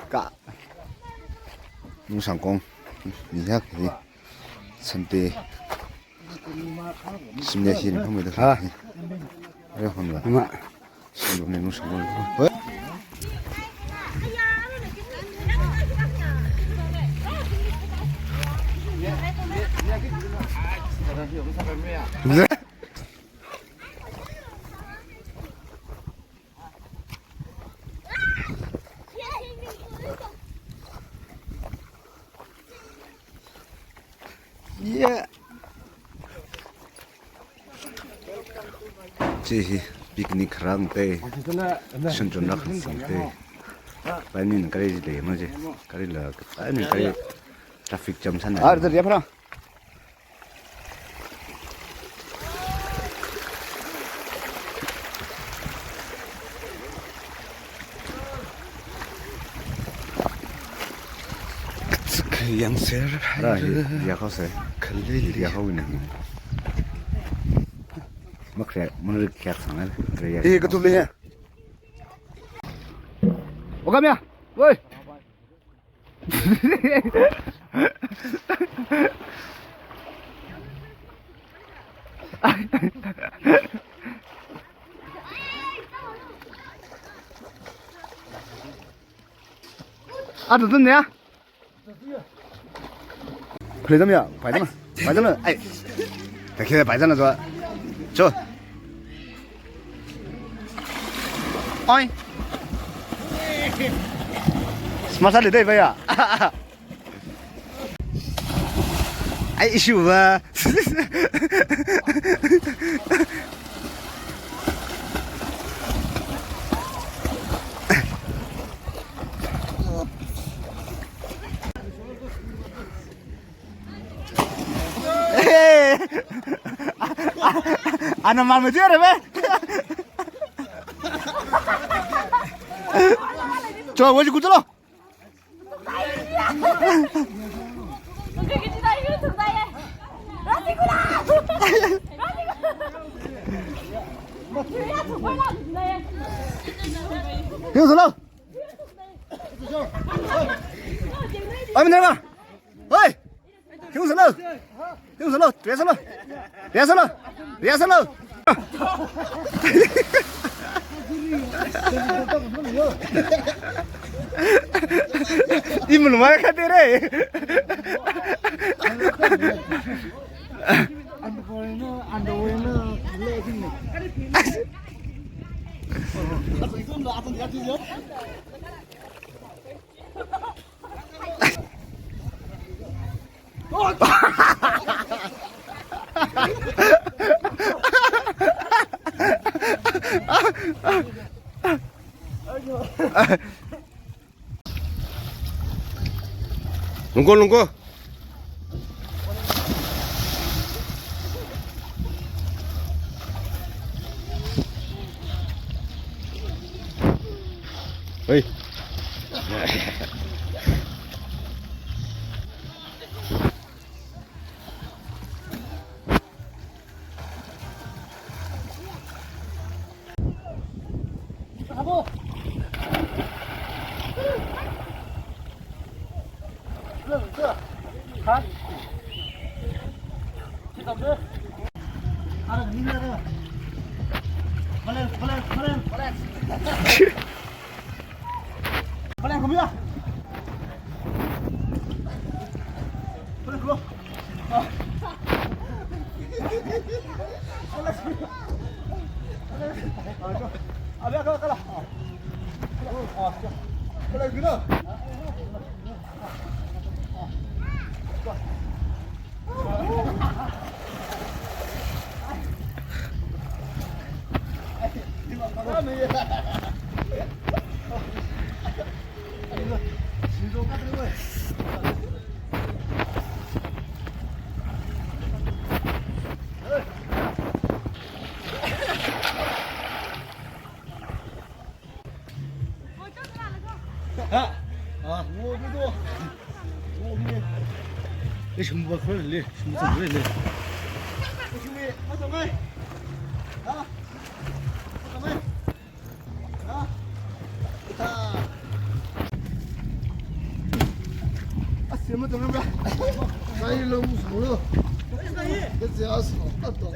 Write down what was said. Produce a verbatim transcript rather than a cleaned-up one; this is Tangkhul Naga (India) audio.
Ka. Nungsangkong. Ni hak ni. Sante. Simnya sini pamai da. Ha. Ayo, pamai. Ma. Sini nungsangkong. Hoi. Yeah. Chi hi picnic rang te. Shunchon rak sing te. Panin kari ji de mo ji. Kari la, panin kari traffic jam sana. Ar dar ya phara. Yang ser. Ra hi, ya kau se. Kali li. Ya kau ini. Mak se, menurut kiak sangat. Iya, ketum le ya. Oke, ya. Woi. Ada tu ni ya. Pulih dam ya, pai dam. Pai dam. Ai. Tak kira pai dam tu. Cho. Oi. Semasa dia dah bayar. Ai, issue ba. Ana mal mati re be. Cho, wajib kutu lo. Yo, solo. Ai, mana? Hoi. Hiung salo. Hiung salo. Ria salo. Ria salo. Ria salo. Imul mai kate re. Lungko, lungko. Hei. Tema tengah bra. Saya lo musuh lo. Kita siapa? Atau.